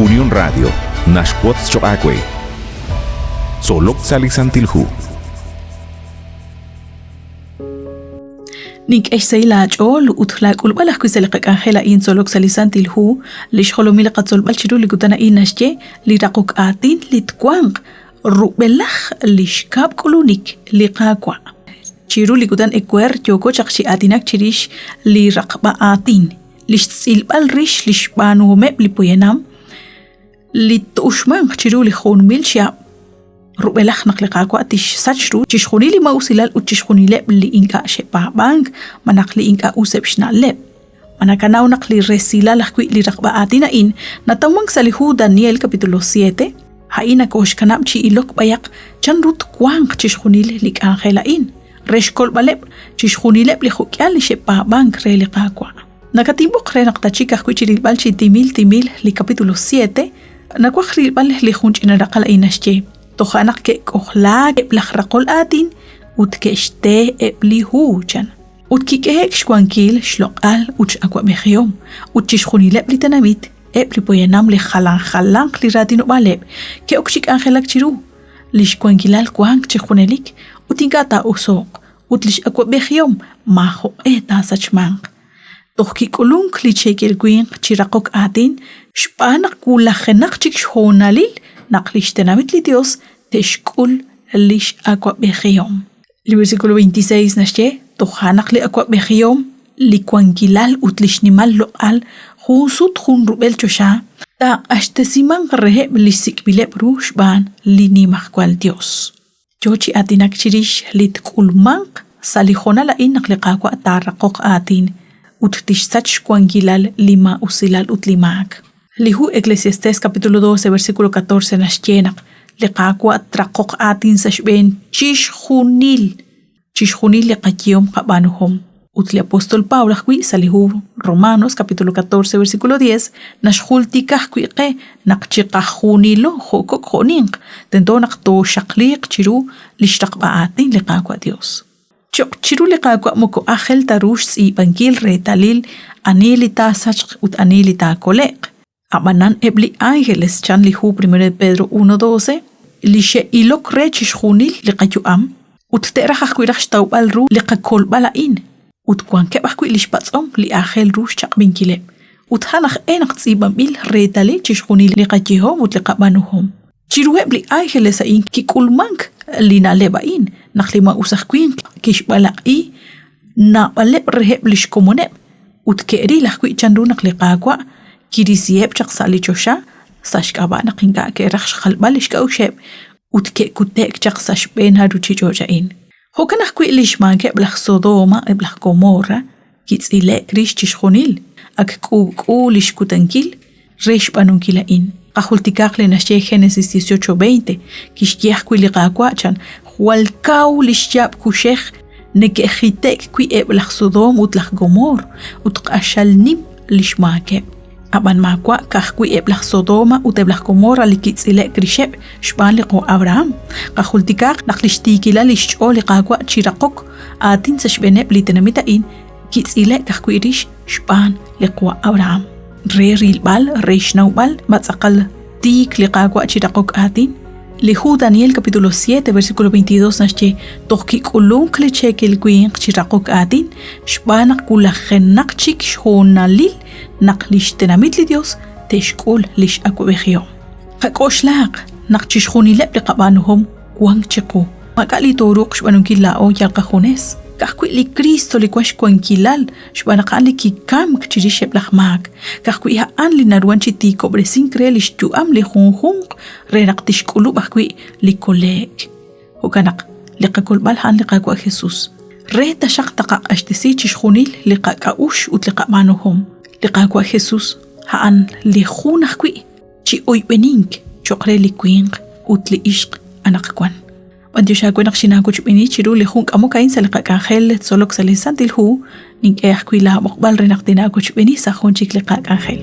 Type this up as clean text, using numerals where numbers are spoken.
Unión Radio naxwotz choq' aawe. Tzolok sa' li Santil Hu. Nink'e xsahil aach'ool ut laak'ulb'al ajwi' sa' li qak'anjel a'in tzolok sa' li Santil Hu, li xjolomil li qatzolb'al chiru li kutan a'in naxye li raqok aatin li twanq rub'elaj li xkab' k'ulunik li Qaawa'. Chiru li kutan ewer yooko chaq chi aatinak chirix li raqb'a aatin, li xtz'ilb'al rix li xb'aanuhomeb' li poyanam li t-uxmanq chiru li jun mil chihab' rub'elaj naq li Qaawa' tixsach ru chixjunil li maa'usilal ut chixjunileb' li ink'a' xe'paab'ank malaj li ink'a' useb' xna'leb'. Ma nakanaw naq li resilal ajwi' li raqb'a aatin a'in natawmank sa' li hu Daniel capítulo 7? A'in nakooxkanab' chi ilok b'ayaq chanru twanq chixjunil li k'anjel a'in re xkolb'aleb' chixjunileb' li jo'k'ihal li xe'paab'ank re li Qaawa'. Nakatinb'oq re naq tachik ajwi' chi rilb'al chi timil timil li capítulo 7, nawaj rilb'al li jun ch'ina raqal a'in naxye, Toja' naq ke'k'ojlaak eb' laj raqol aatin ut ke'xte eb' li hu, chan. Ut kik'ehe'k xwankil, xloq'al ut x'awab'ejihom, ut chixjunileb' li tenamit, eb' li poyanam li jalan jalanq li raatinob'aaleb' ke'ok chi k'anjelak chiru. Li xwankilal wank chi junelik ut ink'a' taa'oso'q, ut li x'awab'ejihom maajoq'e taasachmanq. Toj kik'ulunk li cheekel winq chi raqok aatin xb'aan naq wulajenaq chik xhoonalil naq li xtenamit li Yos te'xk'ul li x'awab'ejihom. Li versículo 26 naxye, Toja' naq li awa'b'ejihom, li wankilal ut li xnimal loq'al jun sut jun rub'el choxa taaq'axtesimanq reheb' li sik'b'ileb' ru xb'aan li Nimajwal Yos. Yo chi aatinak chirix li tk'ulmanq sa' li hoonal a'in naq li Qaawa' taaraqoq aatin ut tixsach xwankilal li maa'usilal ut li maak. Li hu Eclesiastés capítulo 12 versículo 14 naxye naq li Qaawa' traqoq aatin sa' xb'een chixjunil, chixjunil li qayehom qab'aanuhom. Ut li apóstol Pablo ajwi' sa' li hu Romanos capítulo 14 versículo 10 naxjultika ajwi' qe naq chiqajunilo jo' kok' jo' ninq tento naq tooxaqliiq chiru li xraqb'a aatin li Qaawa' Dios. Cho'q chiru li Qaawa' moko aajel ta ru xtz'iib'ankil reetalil ani li taasachq ut ani li taakole'q. Ab'anan eb' li ángeles, chan li hu 1 de Pedro 1:12, li xe'ilok re chixjunil li qayu'am ut te'raj ajwi' raj xtawb'al ru li qakolb'al a'in, ut wankeb' ajwi' li xpatz'om li aajel ru xchaq'b'inkileb', ut a'an aj e naq tz'iib'anb'il reetalil chixjunil li qayehom ut li qab'aanuhom. Chiruheb' li ángeles a'in kik'ulmank li na'leb' a'in, naq li maa'us aj winq kixb'alaq'i naab'aleb' reheb' li xkomoneb' ut ke'ril ajwi' chanru naq li Qaawa' kirisiheb' chaq sa' li choxa sa' xk'ab'a' naq ink'a' ke'raj xjalb'al li xk'a'uxeb' ut ke'kute'k chaq sa' xb'een a ruuchich'och' a'in. Jo'kan ajwi' li xmaakeb' laj Sodoma eb' laj Gomorra kitz'ile'k rix chixjunil, ak k'uub'k'u li xkutankil re xb'aanunkil a'in. Qajultikaq li naxye Génesis 18:20, kixye ajwi' li Qaawa' chan, jwal kaw li xyaab' kuxej neke'jite'k wi' eb' laj Sodoom ut laj Gomoor, ut q'axal nim li xmaakeb'. Ab'an maawa' ka'ajwi' eb' laj Sodoma ut eb' laj Gomorra li kitz'ile'k rixeb' xb'aan li qo Abraham. Qajultikaaq naq li xtiikilal li xch'ool li Qaawa' chi raqok aatin sa' xb'eeneb' li tenamit a'in kitz'ile'k ajwi' rix xb'aan li qwa Abraham. Re rilb'al, re xnawb'al ma tz'aqal tiik li Qaawa' chi raqok aatin, li hu Daniel capítulo 7 versículo 22 naxye toj kik'ulunk li cheekel winq chi raqok aatin xb'aan naq wulajenaq chik xhoonalil naq li xtenamit li Dios te'xk'ul li x'awab'ejihom. Qak'oxlaaq naq chixjunileb' li qab'aanuhom wank chiqu. Maak'a' li tooruuq xb'aanunkil laa'o yal qajunes. Ka'ajwi' li Kristo li wank xwankilal xb'aan naq a'an li kikamk chirixeb' laj maak. Ka'ajwi' a'an li naruhan chi tiikob'resink re li xyu'am li junjunq re naq tixk'ulub' ajwi' li kole'k. Jo'kan naq li qakolb'al a'an li Qaawa' Jesus. Re taxaq taqaq'axtesi chixjunil li qak'a'uxl ut li qab'aanuhom. Li Qaawa' Jesus a'an li jun ajwi' chi oyb'enink cho'q re li winq ut li ixq anaqwan. B'antiox aawe naq xinaawochb'eeni chiru li jun k'amok a'in sa' li qak'anjel tzolok sa' li Santil Hu, nink'e ajwi' laab'oqb'al re naq tinaawochb'eeni sa' jun chik li qak'anjel.